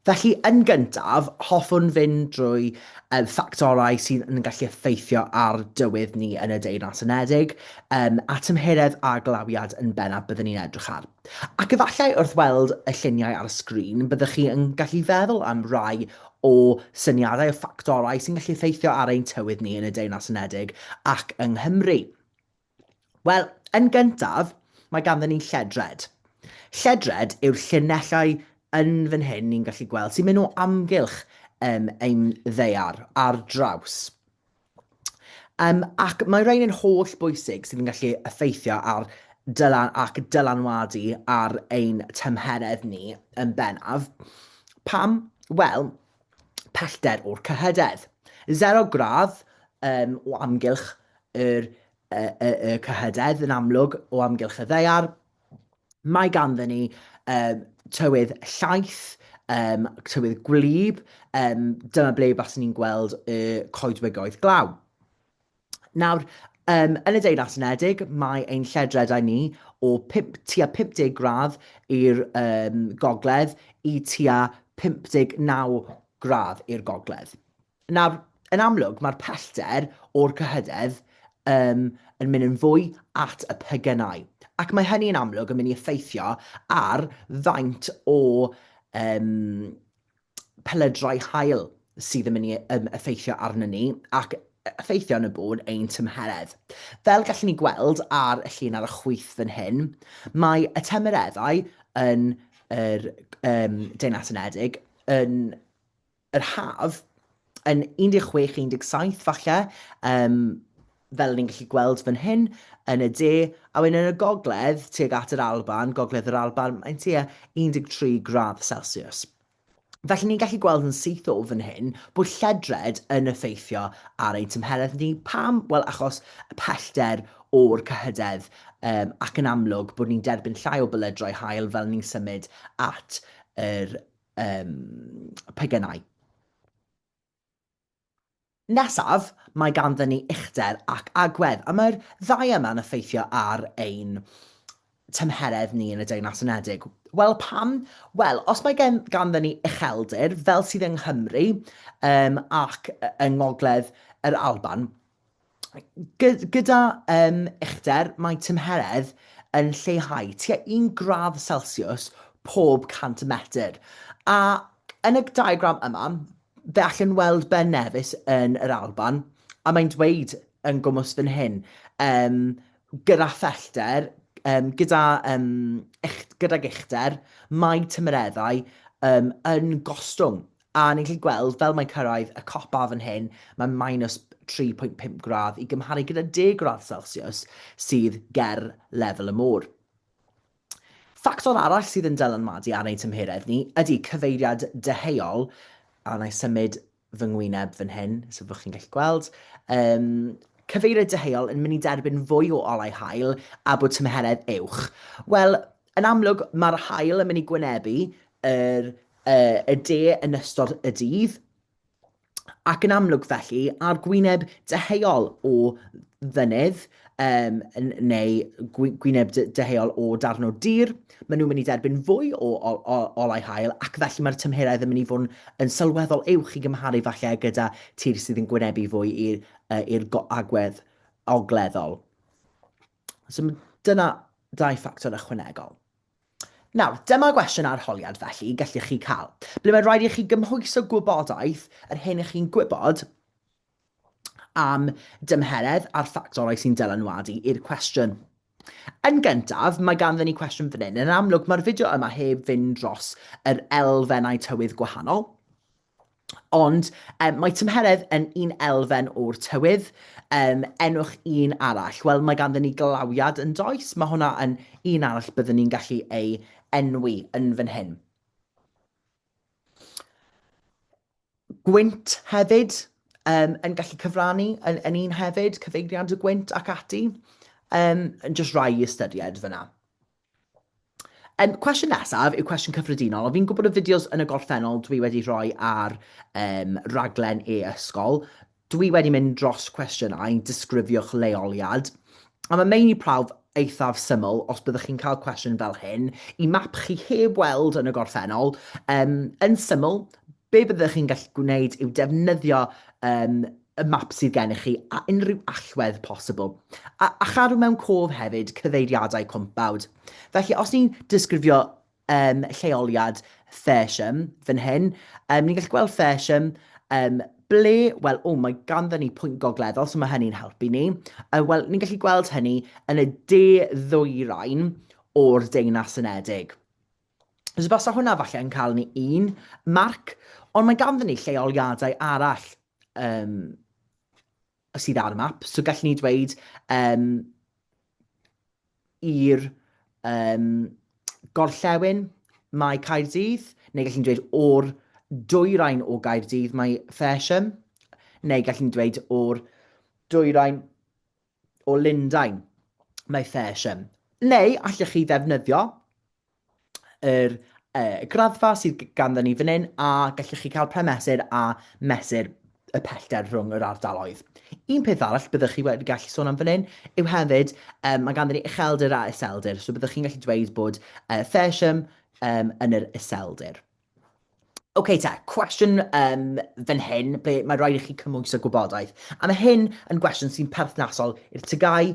Felly, yn gyntaf, hoffwn fynd drwy y ffactorau sydd yn gallu effeithio ar dywydd ni yn y Deyrnas Unedig, um, a tymheredd a glawiad yn bennaf byddwn ni'n edrych ar. Ac efallai wrth weld y lluniau ar y sgrin, byddwch chi yn gallu feddwl am rai o syniadau o ffactorau sy'n gallu effeithio ar ein tywydd ni yn y Deyrnas Unedig ac yng Nghymru. Wel, yn gyntaf, mae ganddyn ni lledred. Lledred yw'r llinellau yn fan hyn ni'n gallu gweld sy'n mynd o amgylch um, ein ddaear ar draws. Um, ac mae rhain yn holl bwysig sydd yn gallu effeithio ar dylan ac dylanwadu ar ein tymheredd ni yn bennaf. Pam? Wel, pellter o'r cyhydedd. 0 gradd um, o amgylch yr, y, y, y cyhydedd yn amlwg o amgylch y ddaear. Mae ganddyn ni um, tywydd llaith, um, tywydd gwlyb, um, dyma ble baswn ni'n gweld y coedwigoedd glaw. Nawr, um, yn y Deyrnas Unedig, mae ein lledredau ni o pump, tua 50 gradd i'r um, gogledd i tua 59 gradd i'r gogledd. Nawr, yn amlwg, mae'r pellter o'r cyhydedd um, yn mynd yn fwy at y pegynau. Ac mae hynny yn amlwg yn mynd i effeithio ar faint o um, pelydrau haul sydd yn mynd i um, effeithio arno ni ac effeithio yn y bôn ein tymheredd. Fel gallwn ni gweld ar y llun ar y chwith fan hyn, mae y tymereddau yn yr um, Deyrnas Unedig yn yr haf yn 16, 17 falle, um, fel ni'n gallu gweld fan hyn, yn y de, a wedyn yn y gogledd, tuag at yr Alban, gogledd yr Alban, mae'n tua 13 gradd Celsius. Felly ni'n gallu gweld yn syth o fan hyn bod lledred yn effeithio ar ein tymheredd ni. Pam? Wel, achos y pellter o'r cyhydedd um, ac yn amlwg bod ni'n derbyn llai o belydrau haul fel ni'n symud at yr um, pegynau. Nesaf, mae ganddyn ni uchder ac agwedd, a mae'r ddau yma'n effeithio ar ein tymheredd ni yn y Deyrnas Unedig. Wel, pam? Wel, os mae gen, ganddyn ni ucheldir, fel sydd yng Nghymru um, ac yng Ngogledd yr Alban, Gyda um, uchder, mae tymheredd yn lleihau tua 1 gradd Celsius pob 100 metr. A yn y diagram yma, fe allwn weld Ben Nevis yn yr Alban, a mae'n dweud yn gwmws fan hyn, um, gyda phellter, um, gyda, um, uch, gydag uchder, mae tymereddau um, yn gostwng. A ni'n gallu gweld, fel mae'n cyrraedd y copa fan hyn, mae minus 3.5 gradd i gymharu gyda 10 gradd Celsius sydd ger lefel y môr. Ffactor arall sydd yn dylanwadu ar ein tymheredd ni ydy cyfeiriad deheuol, a wna i symud fy ngwyneb fan hyn, so bod chi'n gallu gweld. Um, cyfeiriad deheuol yn mynd i derbyn fwy o olau haul a bod tymheredd uwch. Wel, yn amlwg, mae'r haul yn mynd i gwynebu yr, uh, y de yn ystod y dydd, Ac yn amlwg felly, ar gwyneb deheuol o fynydd, um, neu gwyneb deheuol o darn o dir, maen nhw'n mynd i derbyn fwy o, o, o olau haul, ac felly mae'r tymheredd yn mynd i fod yn, yn sylweddol uwch i gymharu falle gyda tir sydd yn gwynebu fwy i'r uh, agwedd ogleddol. So dyna dau ffactor ychwanegol. Nawr, dyma gwestiwn arholiad felly, gallech chi cael, ble mae'n rhaid i chi gymhwyso gwybodaeth yr hyn ych chi'n gwybod am dymheredd a'r ffactorau sy'n dylanwadu i'r cwestiwn. Yn gyntaf, mae ganddyn ni cwestiwn fan hyn. Yn amlwg, mae'r fideo yma heb fynd dros yr elfennau tywydd gwahanol. Ond um, mae tymheredd yn un elfen o'r tywydd. Um, enwch un arall. Wel, mae ganddyn ni glawiad yn does. Mae hwnna yn un arall byddwn ni'n gallu ei enwi yn fan hyn. Gwynt hefyd um, yn gallu cyfrannu yn, yn un hefyd, cyfeiriad y gwynt ac ati. Um, just rai i ystyried fyna. Um, cwestiwn nesaf yw cwestiwn cyffredinol. Fi'n gwybod y fideos yn y gorffennol dwi wedi rhoi ar um, raglen e-ysgol. Dwi wedi mynd dros cwestiynau, disgrifiwch leoliad. A mae meini prawf eithaf syml os byddwch chi'n cael cwestiwn fel hyn, i map chi heb weld yn y gorffennol. Yn syml, be byddwch chi'n gallu gwneud yw defnyddio y map sydd gennych chi a unrhyw allwedd posibl. A chadw mewn cof hefyd cyfeiriadau cwmpawd. Felly, os ni'n disgrifio lleoliad Faversham fan hyn. Ni'n gallu gweld Faversham, ble, wel, o, mae ganddo ni pwynt gogleddol, so mae hynny'n helpu ni. Wel, ni'n gallu gweld hynny yn y de ddwyrain o'r Deyrnas Unedig. So basa hwnna falle yn cael ni un marc, ond mae ganddo ni lleoliadau arall sydd ar y map. So gallwn ni dweud i'r gorllewin mae Caerdydd, neu gallwn ni dweud o'r dwyrain o Gaerdydd mae Faversham, neu gallwn ni dweud o'r dwyrain o Lundain mae Faversham. Neu allwch chi ddefnyddio yr graddfa sydd ganddo ni fan hyn a gallwch chi cael premesur a mesur y pellter rhwng yr ardaloedd. Un peth arall byddwch chi wedi gallu sôn am fan hyn yw hefyd, mae ganddo ni ucheldir a iseldir, so byddwch chi'n gallu dweud bod Faversham yn yr iseldir. Ok te, cwestiwn fan hyn, ble mae rhaid i chi cymhwyso gwybodaeth. A mae hyn yn gwestiwn sy'n perthnasol i'r TGAU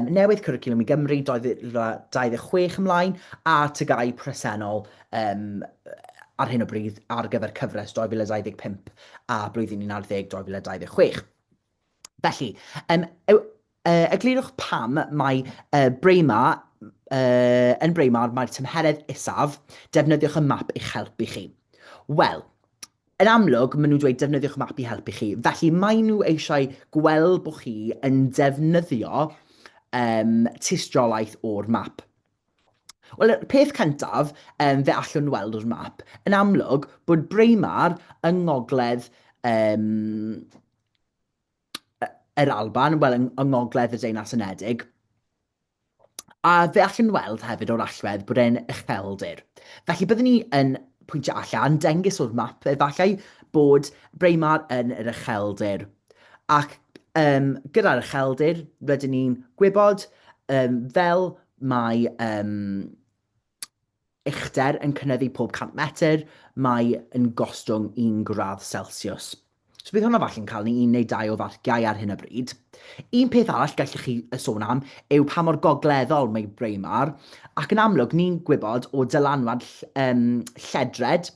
newydd Cwricwlwm i Gymru 2026 ymlaen a TGAU presennol ar hyn o bryd ar gyfer cyfres 2025 a blwyddyn 11 2026. Felly, eglurwch pam mae Braemar, yn Braemar mae'r tymheredd isaf, defnyddiwch y map i'ch helpu chi. Wel, yn amlwg, maen nhw'n dweud defnyddiwch y map i helpu chi, felly maen nhw eisiau gweld bod chi yn defnyddio tystiolaeth o'r map. Wel, y peth cyntaf, fe allwn weld o'r map, yn amlwg, bod Braemar yng ngogledd yr Alban, wel, yng ngogledd y Deyrnas Unedig. A fe allwn weld hefyd o'r allwedd bod e'n ucheldir. Felly byddwn ni yn pwyntio allan, dengys o'r map efallai, bod Braemar yn yr ucheldir. Ac gyda'r ucheldir, rydyn ni'n gwybod fel mae uchder yn cynyddu pob 100 metr, mae yn gostwng un gradd Celsius. So bydd hwnna falle'n cael ni un neu dau o farciau ar hyn o bryd. Un peth arall gallwch chi sôn am yw pa mor gogleddol mae Braemar, ac yn amlwg ni'n gwybod o dylanwad lledred,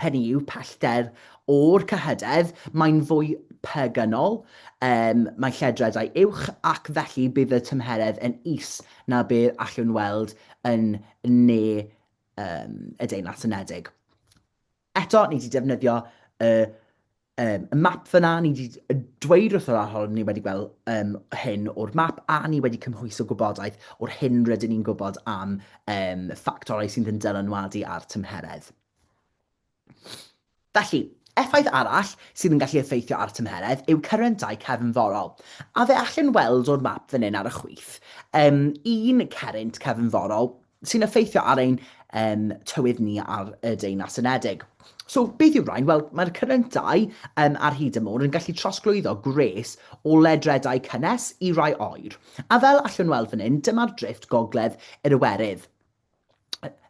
hynny yw pellter o'r cyhydedd, mae'n fwy pegynol, mae lledredau uwch ac felly bydd y tymheredd yn is na be allwn weld yn ne y Deyrnas Unedig. Eto, ni wedi defnyddio y y map fyna, ni wedi dweud wrth yr arholwr ni wedi gweld hyn o'r map a ni wedi cymhwyso gwybodaeth o'r hyn rydyn ni'n gwybod am ffactorau sydd yn dylanwadu ar tymheredd. Felly, effaith arall sydd yn gallu effeithio ar tymheredd yw cyrentau cefnforol. A fe allwn weld o'r map fan hyn ar y chwith, un cerrynt cefnforol sy'n effeithio ar ein tywydd ni ar y Deyrnas Unedig. So, beth yw rhain? Wel, mae'r cyrentau ar hyd y môr yn gallu trosglwyddo gwres o ledredau cynnes i rai oer. A fel allwn weld fan hyn, dyma'r drifft gogledd yr Iwerydd.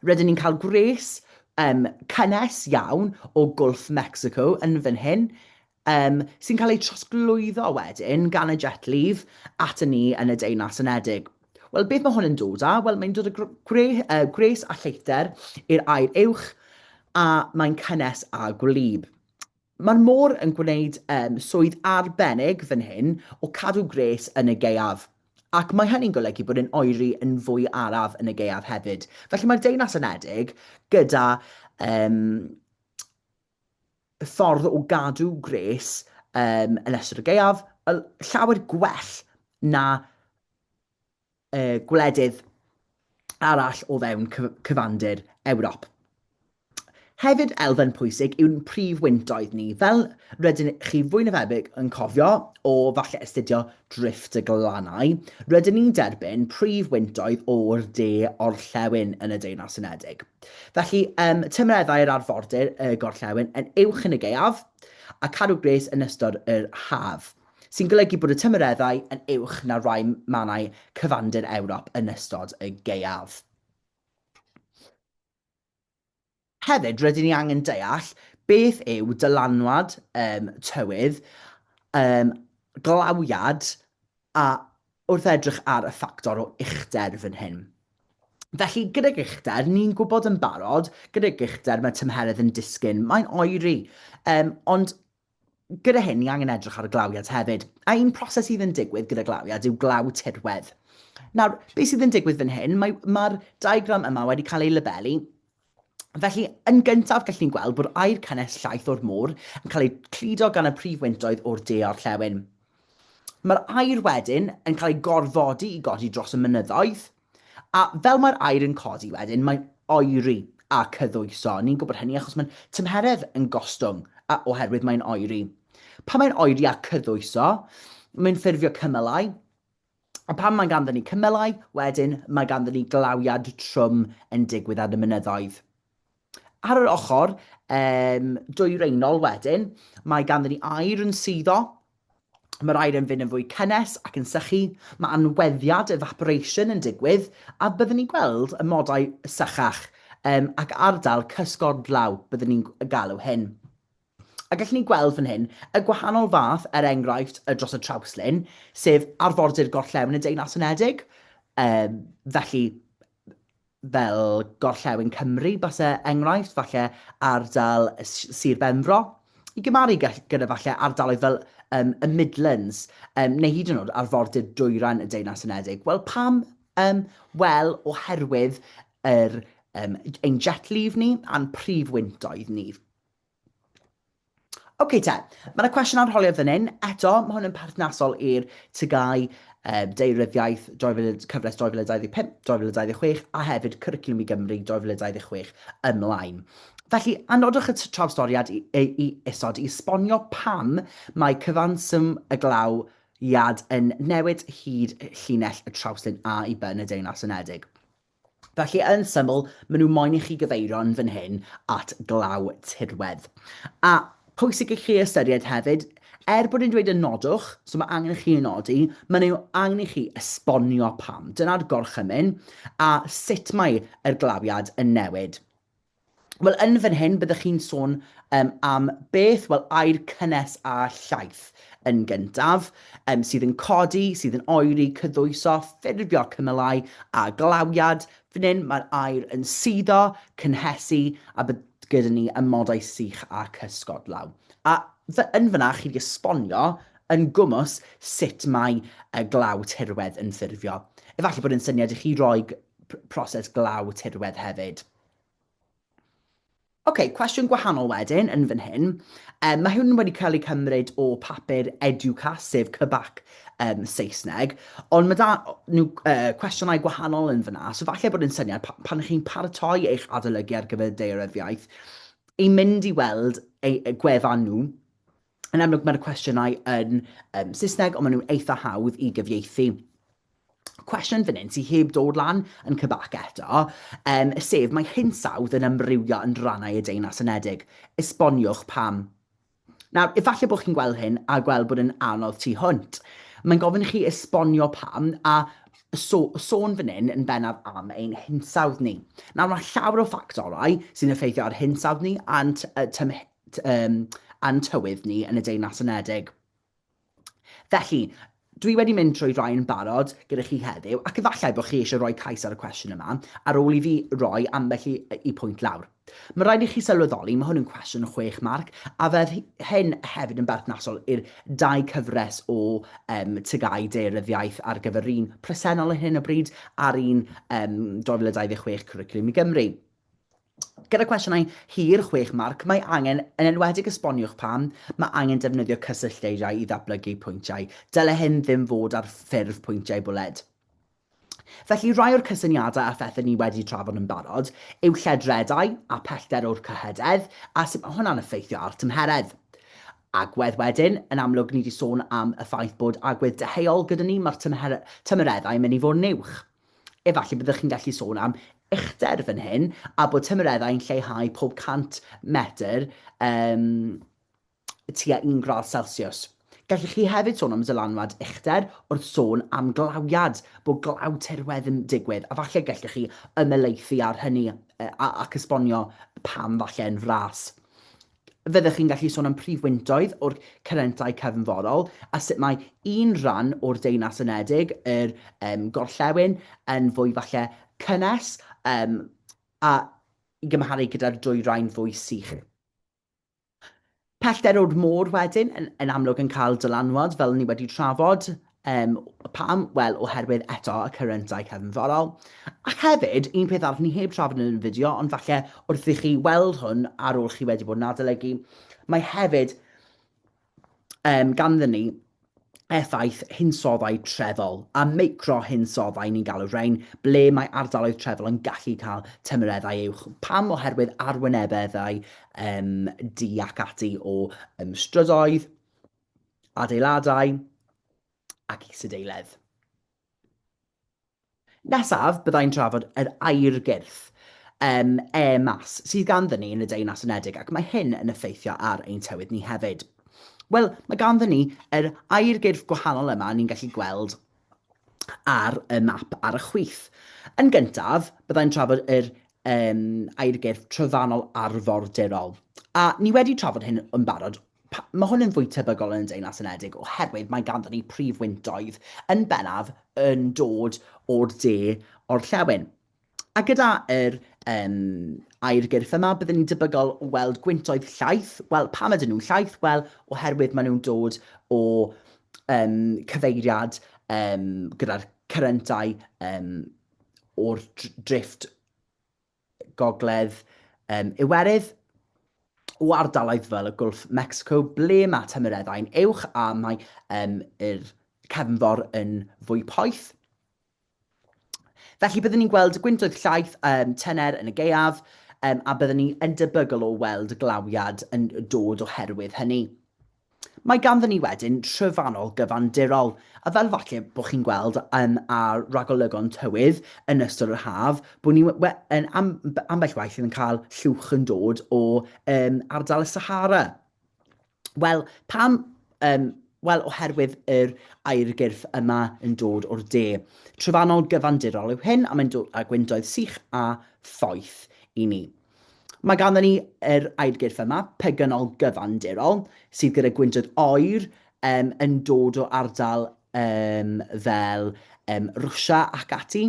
Rydyn ni'n cael gwres cynnes iawn o Gwlff Mecsico yn fan hyn, sy'n cael ei trosglwyddo wedyn gan y jet leave at y ni yn y Deyrnas Unedig. Wel, beth mae hwn yn dod â? Wel, mae'n dod â gwres a lleithder i'r aer uwch a mae'n cynnes a gwlyb. Mae'r môr yn gwneud swydd arbennig fan hyn o cadw gwres yn y gaeaf. Ac mae hynny'n golygu bod e'n oeri yn fwy araf yn y gaeaf hefyd. Felly mae'r Deyrnas Unedig gyda ffordd o gadw gwres yn ystod y gaeaf llawer gwell na gwledydd arall o fewn cyfandir Ewrop. Hefyd elfen pwysig yw'n prif wyntoedd ni, fel rydyn chi fwy na thebyg yn cofio o falle astudio drifft y glannau, rydyn ni'n derbyn prif wyntoedd o'r de orllewin yn y Deyrnas Unedig. Felly, tymereddau'r arfordir y gorllewin yn uwch yn y gaeaf, a cadw gwres yn ystod yr haf. sy'n golygu bod y tymereddau yn uwch na rai mannau cyfandir Ewrop yn ystod y gaeaf. Hefyd, rydyn ni angen deall beth yw dylanwad um, tywydd, um, glawiad a wrth edrych ar y ffactor o uchder fan hyn. Felly, gydag uchder, ni'n gwybod yn barod, gydag uchder mae tymheredd yn disgyn, mae'n oeri. Um, ond gyda hyn, ni angen edrych ar y glawiad hefyd. A un proses sydd yn digwydd gyda glawiad yw glaw tirwedd. Nawr, beth sydd yn digwydd fan hyn, mae'r mae diagram yma wedi cael ei labelu. Felly, yn gyntaf, gallwn ni gweld bod aer cynnes llaith o'r môr yn cael ei cludo gan y prif wyntoedd o'r de-orllewin. Mae'r aer wedyn yn cael ei gorfodi i godi dros y mynyddoedd, a fel mae'r aer yn codi wedyn, mae'n oeri a cyddwyso. Ni'n gwybod hynny achos mae'n tymheredd yn gostwng a oherwydd mae'n oeri. Pan mae'n oeri a cyddwyso, mae'n ffurfio cymylau, A pan mae ganddyn ni cymylau, wedyn mae ganddyn ni glawiad trwm yn digwydd ar y mynyddoedd. Ar yr ochr um, dwyreinol wedyn, mae ganddyn ni aer yn suddo, mae'r aer yn fynd yn fwy cynnes ac yn sychu, mae anweddiad, evaporation, yn digwydd, a byddwn ni'n gweld y modau sychach um, ac ardal cysgodlaw byddwn ni'n galw hyn. A gallwn ni gweld fan hyn y gwahanol fath, er enghraifft, y dros y trawslin, sef arfordir gorllewin y Deyrnas Unedig, um, felly fel gorllewin Cymru, base enghraifft, falle ardal Sir Benfro, i gymaru gyda falle ardaloedd fel um, y Midlands, um, neu hyd yn oed arfordir dwyrain y Deyrnas Unedig. Wel, pam? Um, wel, oherwydd yr, um, ein jet leave ni a'n prif wyntoedd ni. Oce okay, te, mae yna cwestiwn arholiad fan hyn. Eto, mae hwn yn perthnasol i'r TGAU Daearyddiaeth 2000, cyfres 2025, 2026 a hefyd Cwricwlwm i Gymru 2026 ymlaen. Felly, anodwch y trawstoriad i, i, i isod i esbonio pam mae cyfanswm y glaw iad yn newid hyd llinell y trawslun A i B yn y Deyrnas Unedig. Felly, yn syml, maen nhw moyn i chi gyfeirio yn fan hyn at glaw tirwedd. A pwysig i chi ystyried hefyd, er bod e'n dweud y nodwch, so mae angen i chi nodi, maen nhw angen i chi esbonio pam. Dyna'r gorchymyn, a sut mae yr glawiad yn newid. Wel, yn fan hyn, byddwch chi'n sôn um, am beth? Wel, aer cynnes a llaith yn gyntaf, um, sydd yn codi, sydd yn oeri, cyddwyso, ffurfio cymylau a glawiad. Fan hyn, mae'r aer yn suddo, cynhesu, a bydd gyda ni amodau sych a cysgodlaw. A yn fyna, chi wedi esbonio yn gwmws sut mae y glaw tirwedd yn ffurfio. Efallai bod yn syniad i chi roi proses glaw tirwedd hefyd. Oce, okay, cwestiwn gwahanol wedyn yn fan hyn. Um, mae hwn wedi cael ei cymryd o papur Educas, sef CBAC um, Saesneg, ond mae da nhw uh, cwestiynau gwahanol yn fyna, so falle bod yn syniad pa, pan chi'n paratoi eich adolygu ar gyfer daearyddiaeth, i mynd i weld eu, eu gwefan nhw. Yn amlwg mae'r cwestiynau yn um, Saesneg, ond maen nhw'n eitha hawdd i gyfieithu. Cwestiwn fan hyn sydd heb dod lan yn Cybac eto, um, sef mae hinsawdd yn amrywio yn rannau y Deyrnas Unedig. Esboniwch pam. Nawr, efallai bod chi'n gweld hyn a gweld bod yn anodd tu hwnt. Mae'n gofyn i chi esbonio pam a so, sôn fan hyn yn bennaf am ein hinsawdd ni. Nawr, mae llawer o ffactorau sy'n effeithio ar hinsawdd ni a'n, um, a'n tywydd ni yn y Deyrnas Unedig. Felly, dwi wedi mynd trwy rai yn barod gyda chi heddiw, ac efallai bod chi eisiau rhoi cais ar y cwestiwn yma, ar ôl i fi roi ambell i, i pwynt lawr. Mae rhaid i chi sylweddoli, mae hwn yn cwestiwn 6 marc, a fydd hyn hefyd yn berthnasol i'r dau cyfres o um, TGAU daearyddiaeth ar gyfer un presennol ar hyn o bryd a'r un um, 2026 Cwricwlwm i Gymru. Gyda cwestiynau hir, 6 marc, mae angen, yn enwedig esboniwch pam, mae angen defnyddio cysyllteiriau i ddatblygu pwyntiau. Dyle hyn ddim fod ar ffurf pwyntiau bwled. Felly, rhai o'r cysyniadau a phethau ni wedi trafod yn barod yw lledredau a pellter o'r cyhydedd, a sut mae hwnna'n effeithio ar tymheredd. Agwedd wedyn, yn amlwg ni wedi sôn am y ffaith bod agwedd deheuol gyda ni, mae'r tymereddau yn mynd i fod yn uwch. Efallai byddwch chi'n gallu sôn am uchder fan hyn, a bod tymereddau'n lleihau pob 100 metr um, tua 1 gradd Celsius. Gallech chi hefyd sôn am ddylanwad uchder wrth sôn am glawiad, bod glaw tirwedd yn digwydd, a falle gallech chi ymhelaethu ar hynny ac esbonio pam falle yn fras. Fyddech chi'n gallu sôn am prif wyntoedd o'r cyrentau cefnforol a sut mae un rhan o'r Deyrnas Unedig, yr um, gorllewin, yn fwy falle cynnes um, a i gymharu gyda'r dwyrain fwy sych. Pellter o'r môr wedyn yn, yn amlwg yn cael dylanwad fel ni wedi trafod. Um, pam? Wel, oherwydd eto y cyrentau cefnforol. Ac hefyd, un peth arall ni heb trafod yn y fideo, ond falle wrth i chi weld hwn ar ôl chi wedi bod yn adolygu, mae hefyd um, ganddyn ni effaith hinsoddau trefol a meicro-hinsoddau ni'n galw rhain, ble mae ardaloedd trefol yn gallu cael tymereddau uwch. Pam? Oherwydd arwynebeddau um, du ac ati o um, strydoedd, adeiladau ac isadeiledd. Nesaf, byddai'n trafod yr aergyrff, um, air mass, sydd ganddyn ni yn y Deyrnas Unedig, ac mae hyn yn effeithio ar ein tywydd ni hefyd. Wel, mae ganddyn ni yr aergyrff gwahanol yma ni'n gallu gweld ar y map ar y chwith. Yn gyntaf, byddai'n trafod yr um, aergyrff trofannol arfordirol. A ni wedi trafod hyn yn barod, Mae hwn yn fwy tebygol yn y Deyrnas Unedig oherwydd mae ganddon ni prif wyntoedd yn bennaf yn dod o'r de orllewin. A gyda yr um, aergyrff yma, byddwn ni'n debygol o weld gwyntoedd llaith. Wel, pam ydyn nhw'n llaith? Wel, oherwydd maen nhw'n dod o um, cyfeiriad um, gyda'r cyrentau um, o'r drifft Gogledd um, Iwerydd, o ardaloedd fel y Gwlff Mexico, ble mae tymereddau'n uwch a mae um, yr cefnfor yn fwy poeth. Felly byddwn ni'n gweld gwyntoedd llaith um, tyner yn y gaeaf, um, a byddwn ni yn debygol o weld glawiad yn dod oherwydd hynny. Mae ganddon ni wedyn trofannol gyfandirol, a fel falle bod chi'n gweld um, ar ragolygon tywydd yn ystod yr haf, bod ni yn am, ambell waith yn cael llwch yn dod o um, ardal y Sahara. Wel, pam? Um, wel, oherwydd yr aergyrff yma yn dod o'r de. Trofannol gyfandirol yw hyn, a mae'n dod â gwyntoedd sych a phoeth i ni. Mae ganddon ni yr aergyrff yma, pegynol gyfandirol, sydd gyda gwyntoedd oer um, yn dod o ardal um, fel um, Rwsia ac ati.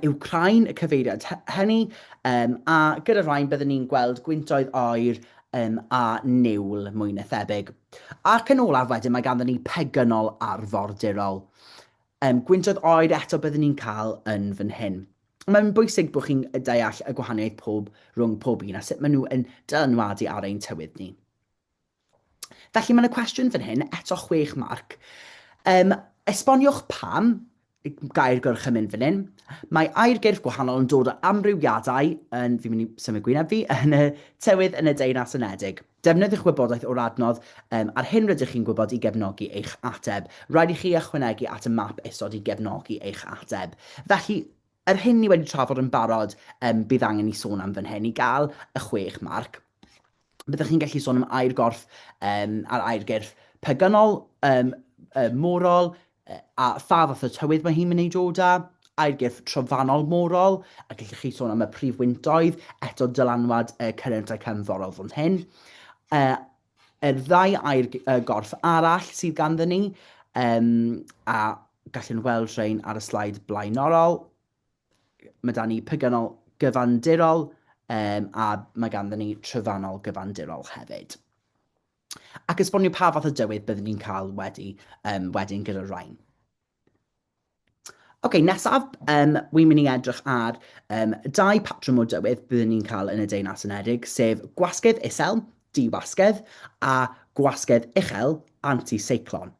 Wcráin y cyfeiriad hynny, um, a gyda rhain byddwn ni'n gweld gwyntoedd oer um, a niwl mwy na thebyg. Ac yn olaf wedyn mae ganddon ni pegynol arfordirol. Um, gwyntoedd oer eto byddwn ni'n cael yn fan hyn. Mae'n bwysig bod chi'n deall y gwahaniaeth pob rhwng pob un a sut maen nhw yn dylanwadu ar ein tywydd ni. Felly mae yna cwestiwn fan hyn, eto 6 marc. Um, esboniwch pam, gair gorchymyn fan hyn, mae aergyrff gwahanol yn dod o amrywiadau yn, fi'n mynd i symud gwyneb fi, yn y tywydd yn y Deyrnas Unedig. Defnyddiwch wybodaeth o'r adnodd um, a'r hyn rydych chi'n gwybod i gefnogi eich ateb. Rhaid i chi ychwanegu at y map isod i gefnogi eich ateb. Felly, yr hyn ni wedi trafod yn barod um, bydd angen i sôn am fan hyn i gael y 6 marc. Byddwch chi'n gallu sôn am air gorff um, a'r aergyrff pegynol, um, uh, morol, a pha fath o tywydd mae hi'n mynd i dod â, aergyrff trofannol morol, a gallwch chi sôn am y prif wyntoedd, eto dylanwad y cyrentau cefnforol fan hyn. Uh, yr ddau air uh, gorff arall sydd ganddyn ni, um, a gallwn weld rhain ar y sleid blaenorol. Mae da ni pegynol gyfandirol, um, a mae ganddyn ni trofannol gyfandirol hefyd. Ac esbonio pa fath o dywydd byddwn ni'n cael wedi, um, wedyn gyda rhain. Ok, nesaf, um, wi'n mynd i edrych ar um, dau patrwm o dywydd byddwn ni'n cael yn y Deyrnas Unedig, sef gwasgedd isel, diwasgedd, a gwasgedd uchel, antiseiclon.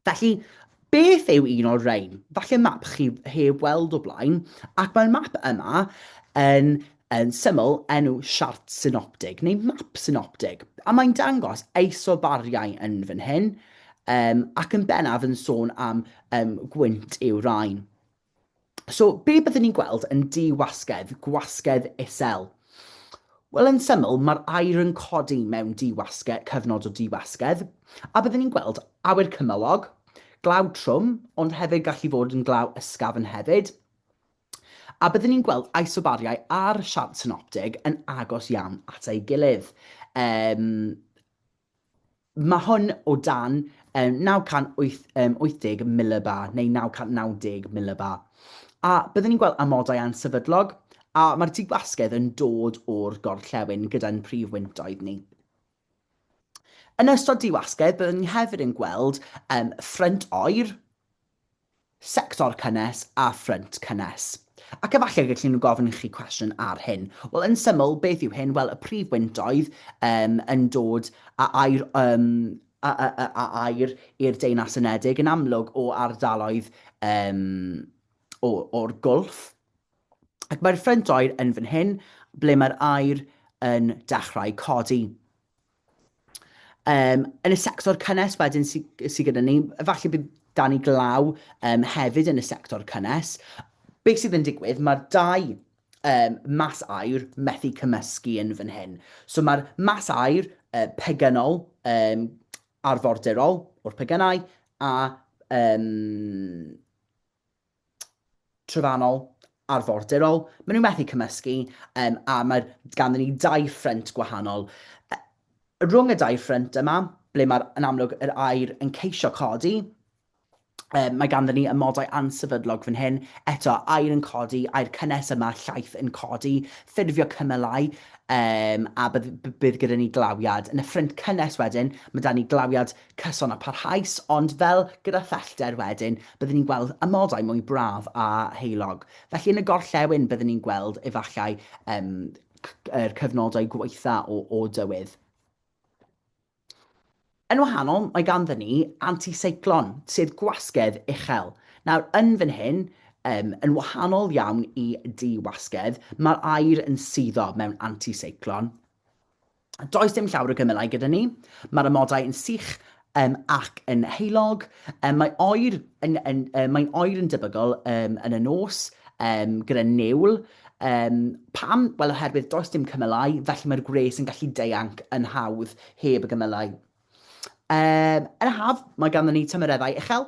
Felly, beth yw un o'r rhain? Falle map chi heb weld o blaen, ac mae'r map yma yn, yn syml enw siart synoptig, neu map synoptig, a mae'n dangos eisobariau yn fan hyn, um, ac yn bennaf yn sôn am um, gwynt yw rhain. So, be byddwn ni'n gweld yn diwasgedd, gwasgedd isel? Wel, yn syml, mae'r aer yn codi mewn diwasgedd, cyfnod o diwasgedd. A byddwn ni'n gweld awyr cymylog, glaw trwm, ond hefyd gallu fod yn glaw ysgafn hefyd. A byddwn ni'n gweld isobariau ar siart synoptig yn agos iawn at ei gilydd. Um, mae hwn o dan um, 980 millibar neu 990 millibar. A byddwn ni'n gweld amodau ansefydlog, a mae'r diwasgedd yn dod o'r gorllewin gyda'n prif wyntoedd ni. Yn ystod diwasgedd, byddwn ni hefyd yn gweld um, ffrynt oer, sector cynnes a ffrynt cynnes. Ac efallai gallu nhw gofyn i chi cwestiwn ar hyn. Wel, yn syml, beth yw hyn? Wel, y prif wyntoedd um, yn dod a air, um, a, a, a, a air i'r Deyrnas Unedig yn amlwg o ardaloedd um, o, o'r Gwlff. Ac mae'r ffrynt oer yn fan hyn, ble mae'r aer yn dechrau codi. Um, yn y sector cynnes wedyn sydd sy gyda ni, efallai bydd dan ni glaw um, hefyd yn y sector cynnes. Beth sydd yn digwydd, mae'r dau um, mas aer methu cymysgu yn fan hyn. So mae'r mas aer pegynol um, arfordirol o'r pegynau a um, trofannol, arfordirol. Maen nhw methu cymysgu um, a mae ganddyn ni dau ffrynt gwahanol. Rhwng y dau ffrynt yma, ble mae'r yn amlwg yr aer yn ceisio codi, um, mae ganddyn ni amodau ansefydlog fan hyn. Eto, aer yn codi, aer cynnes yma, llaith yn codi, ffurfio cymylau, um, a bydd, bydd gyda ni glawiad. Yn y ffrynt cynnes wedyn, mae da ni glawiad cyson a pharhaus, ond fel gyda phellter wedyn, byddwn ni'n gweld amodau mwy braf a heulog. Felly yn y gorllewin byddwn ni'n gweld efallai um, yr cyfnodau gwaetha o, o dywydd. Yn wahanol, mae ganddo ni antiseiclon, sef gwasgedd uchel. Nawr, yn fan hyn, um, yn wahanol iawn i di-wasgedd, mae'r aer yn suddo mewn antiseiclon. Does dim llawer o gymylau gyda ni. Mae'r amodau yn sych um, ac yn heulog. Um, mae oer yn, yn, um, mae'n oer yn debygol um, yn y nos um, gyda niwl. Um, pam? Wel, oherwydd does dim cymylau, felly mae'r gwres yn gallu deianc yn hawdd heb y gymylau. Um, yn y haf, mae ganddo ni tymereddau uchel,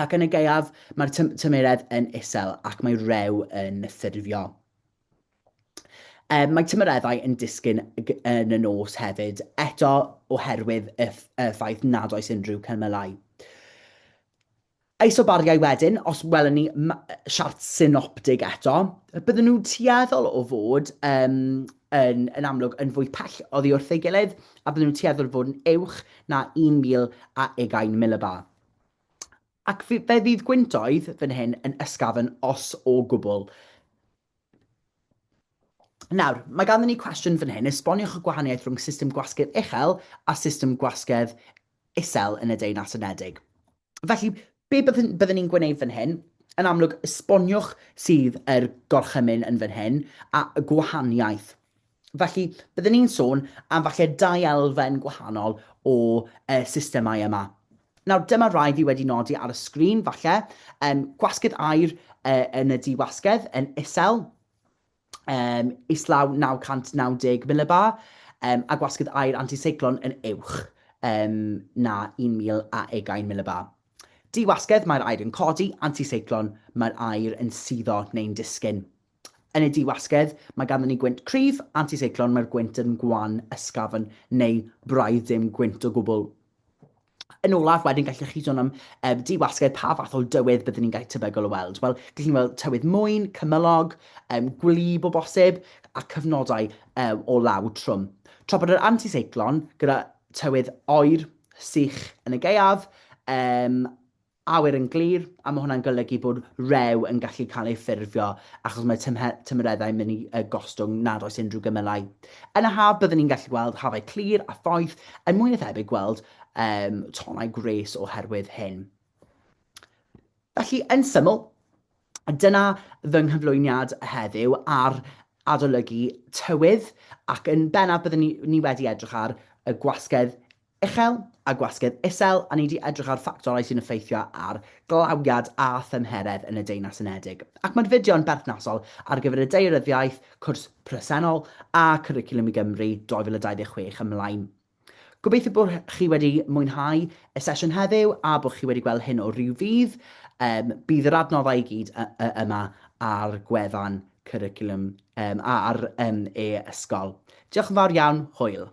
ac yn y gaeaf mae'r tymeredd yn isel ac mae rew yn ffurfio. Um, mae tymereddau yn disgyn yn y nos hefyd, eto oherwydd y, y ffaith nad oes unrhyw cymylau. Isobariau wedyn, os welwn ni siart synoptig eto, bydden nhw'n tueddol o fod um, yn, yn amlwg yn fwy pell oddi wrth ei gilydd, a bydden nhw'n tueddol o fod yn uwch na 1,020 milibar. Ac fe fydd gwyntoedd fan hyn yn ysgafn os o gwbl. Nawr, mae ganddyn ni cwestiwn fan hyn, esboniwch y gwahaniaeth rhwng system gwasgedd uchel a system gwasgedd isel yn y Deyrnas Unedig. Felly, be byddwn, byddwn ni'n gwneud fan hyn? Yn amlwg, esboniwch sydd yr gorchymyn yn fan hyn a y gwahaniaeth. Felly, byddwn ni'n sôn am falle dau elfen gwahanol o y systemau yma. Nawr, dyma rai fi wedi nodi ar y sgrin, falle. Um, gwasgedd aer uh, yn y diwasgedd yn isel, um, islaw 990 milibar, um, a gwasgedd aer antiseiclon yn uwch um, na 1020 milibar. Diwasgedd, mae'r aer yn codi, antiseiclon, mae'r aer yn suddo neu'n disgyn. Yn y diwasgedd, mae ganddyn ni gwynt cryf, antiseiclon, mae'r gwynt yn gwan, ysgafn neu braidd dim gwynt o gwbl. Yn olaf, wedyn gallwch chi sôn am um, diwasgedd, pa fath o dywydd byddwn ni'n gael tebygol o weld. Wel, gallwn ni weld tywydd mwyn, cymylog, um, gwlyb o bosib, a cyfnodau um, o law trwm. Tra bod yr antiseiclon gyda tywydd oer, sych yn y gaeaf, um, awyr yn glir, a mae hwnna'n golygu bod rhew yn gallu cael ei ffurfio achos mae tymereddau'n mynd i gostwng nad oes unrhyw gymylau. Yn y haf, byddwn ni'n gallu gweld hafau clir a phoeth, yn mwy na thebyg gweld um, tonnau gwres oherwydd hyn. Felly, yn syml, dyna fy nghyflwyniad heddiw ar adolygu tywydd, ac yn bennaf byddwn ni, ni wedi edrych ar y gwasgedd uchel a gwasgedd isel, a ni 'di edrych ar ffactorau sy'n effeithio ar glawiad a thymheredd yn y Deyrnas Unedig. Ac mae'r fideo yn berthnasol ar gyfer y daearyddiaeth, cwrs presennol a Cwricwlwm i Gymru 2026 ymlaen. Gobeithio bod chi wedi mwynhau y sesiwn heddiw a bod chi wedi gweld hyn o ryw fudd. Bydd yr adnoddau i gyd yma ar gwefan cwricwlwm ar e-ysgol. Diolch yn fawr iawn, hwyl.